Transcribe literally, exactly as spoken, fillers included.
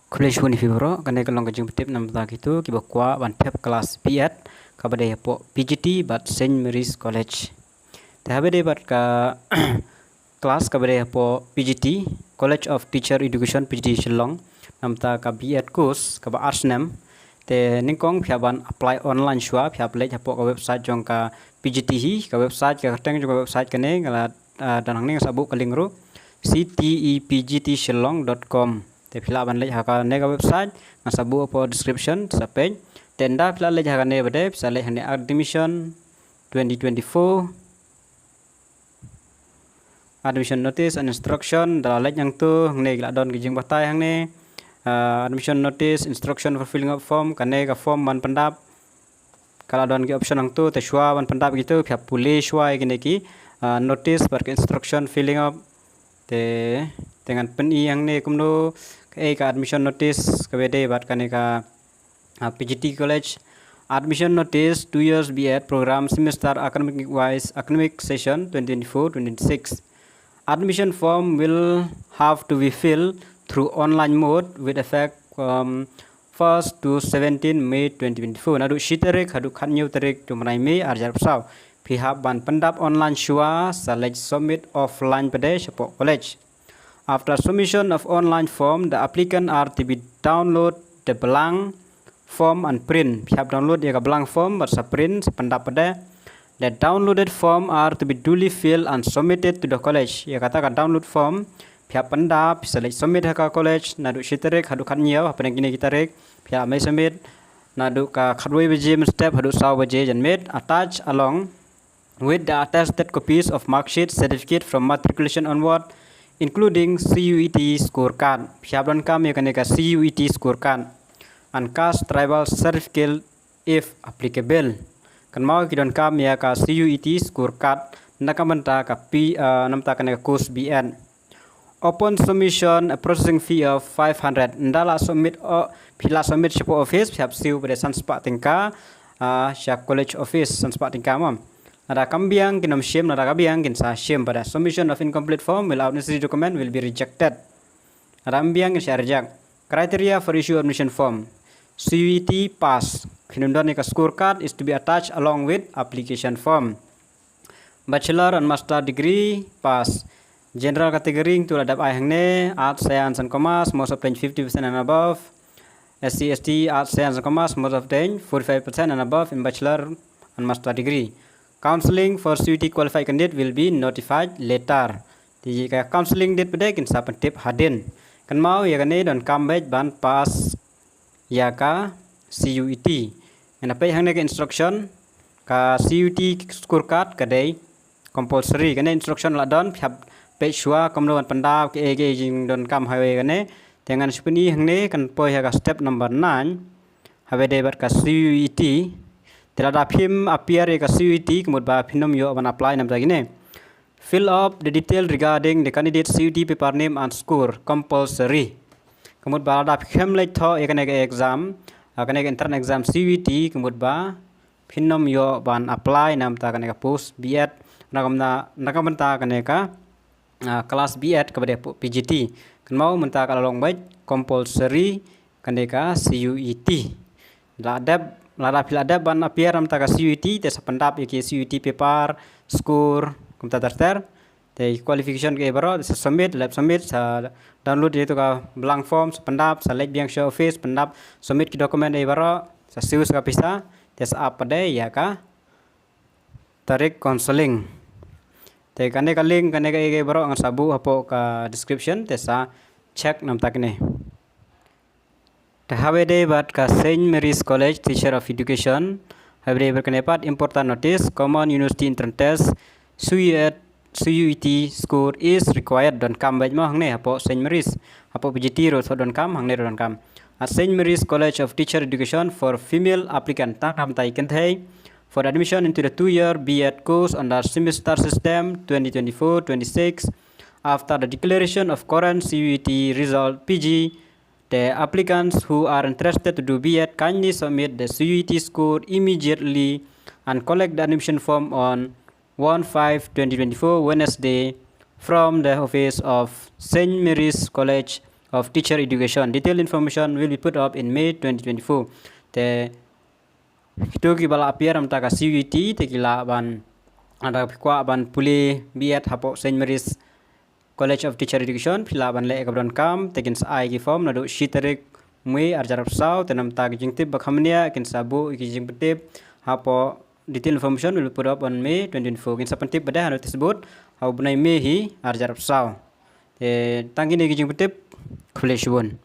Khublei shibun ïa phi baroh. Kane ka long ka jingpyntip namar kito kiba kwah ban thep klas B.Ed kaba dei hapoh P G T bad Saint Mary's College. Te haba dei bad ka klas kaba dei hapoh P G T, College of Teacher Education, P G T Shillong, namar ka B.Ed course kaba ar snem. Te nyngkong phi hap ban apply online shuwa, phi hap leit hapoh ka website jong ka P G T hi. Ka website, ka kyrteng jong ka website kane nga la, ah, don hangne, nga sa buh ka link ruh, C T E P G T Shillong dot com. Te phi lah ban leit ha kane ka website, nga sa buh hapoh description, sa peit. Te ynda phi la leit ha kane ba dei, phi sa leit hangne admission twenty twenty-four, admission notice and instruction. Ynda la leit hangto, hangne ki la don ki jingbatai hangne. Ah, admission notice, instruction for filling up form, kane ka form ban pyndap ka la don ki option hangto. Te shuwa ban pyndap kito phi hap pule shuwa ïa kine ki, ah, notice bad ka instruction filling up. Te, te ngan pyni hangne kumno kaei ka admission notice kaba dei bad kane ka, ah, P G T College. Admission notice, two years B.Ed program, semester academic wise, academic session twenty twenty-four twenty twenty-six. Admission form will have to be filled through online mode with effect from first to seventeen May twenty twenty-four. Naduh shi tarik haduh khathynñiew tarik jong u bnai May arhajar arphew saw. Phi hap ban pyndap online shuwa, sa leit submit offline pat de shapoh college. After submission of online form, the applicant are to be download the blank form and print. Phi hap download ïa ka blank form bad sa print, sa pyndap pat de. The downloaded form are to be duly filled and submitted to the college. Ïa kata ka download form phi hap pyndap, phi sa leit submit ha ka college naduh shi tarik haduh khathynñiew, hapdeng kine ki tarik phi hap mih submit naduh ka khatwei baje mynstep haduh saw baje janmiet, attached along with the attested copies of mark sheet, certificate from matriculation onward, including C U E T scorecard. Phi hap donkam ïa kane ka C U E T scorecard and caste tribal certificate if applicable. Kynmaw, ki donkam ïa ka C U E T scorecard na ka bynta ka P, uh, namar kane ka course B.Ed. Upon submission, a processing fee of five hundred. Ynda la submit, o, phi la submit shapoh office, phi hap siew pat de san spah tyngka, ah, sha college office, san spah tyngka mo. Lada kam biang kin ym shim, lada ka biang kin sa shim pat de. Submission of incomplete form without necessary document will be rejected. Lada ym biang kin sa reject. Criteria for issue admission form. C U E T pass. Phin ym don ïa ka scorecard is to be attached along with application form. Bachelor and master degree pass. General category to la dep ai hangne, arts, science and commerce, most obtain fifty percent and above. S C, S T, arts, science and commerce, most obtain forty-five percent and above in bachelor and master degree. Counselling for C U E T qualified candidate will be notified later. Te ka counselling date pat de kin sa pyntip hadien. Kynmaw, ïa kane donkam beit ban pass ïa ka C U E T. Ngan peit hangne ka instruction, ka C U E T scorecard ka dei compulsory. Kane instruction la don, phi hap peit shuwa kumno ban pyndap, kaei kaei jingdonkam ha kane. Te ngan shu pyni hangne, kan poi ha ka step number nine. Haba dei bad ka C U E T. Te lada phim appear ïa ka C U E T, ka mut ba phin ym ïoh ban apply namar kine. Fill up the detail regarding the candidate C U E T paper name and score, compulsory. Ka mut ba lada phim leit thoh ïa kane ka exam, ah, kane ka entrance exam C U E T, ka mut ba phin ym ïoh ban apply namar kane ka post B.Ed, na ka bynta, na ka bynta kane ka, ah, klas B.Ed kaba dei hapoh P G T. Kynmaw, mynta ka la long beit compulsory kane ka C U E T. La dep, lada phi la dep ban appear namar ka C U E T, te sa pyndap ïa ki C U E T paper, score, kumta ter ter. Te qualification kaei baroh, sa submit, lep submit, sa download ïa kito ka blank form, sa pyndap, sa leit biang sha office, pyndap, submit ki document kaei baroh, sa siew sa ka pisa, te sa ap pat de ïa ka tarik counselling. Te kane ka link, kane kaei kaei baroh ngan sa buh hapoh ka description, te sa check namar kine. Te haba dei bad ka Saint Mary's College, Teacher of Education, haba dei bad kane pat important notice, Common University Entrance Test, C U E T, C U E T score is required, donkam beit mo hangne hapoh Saint Mary's, hapoh P G T ruh donkam, hangne ruh donkam. At Saint Mary's College of Teacher Education for female applicant, tang namar ki kynthei, for admission into the two-year B.Ed course under semester system twenty twenty-four twenty-six, after the declaration of current C U E T result P G, the applicants who are interested to do B.Ed kindly submit the C U E T score immediately and collect the admission form on one five twenty twenty-four, Wednesday, from the office of Saint Mary's College, of Teacher Education. Detailed information will be put up in May twenty twenty-four. Te kito kiba la appear na ka C U E T te ki lah ban, lada phi kwah ban pule B Ed hapoh Saint Mary's College of Teacher Education, phi lah ban leh ïa kaba donkam, te kin sa ai ki form naduh shi tarik May ar hajar arphew saw. Te namar ki jingtip ba kham bniah kin sa buh ïa ki jingpyntip hapoh. Detailed information will be put up on May twenty twenty-four. Kin sa pyntip pat ha notice board ha u bnai May hi ar hajar arphew saw. Te tang kine ki jingpyntip. Khublei shibun.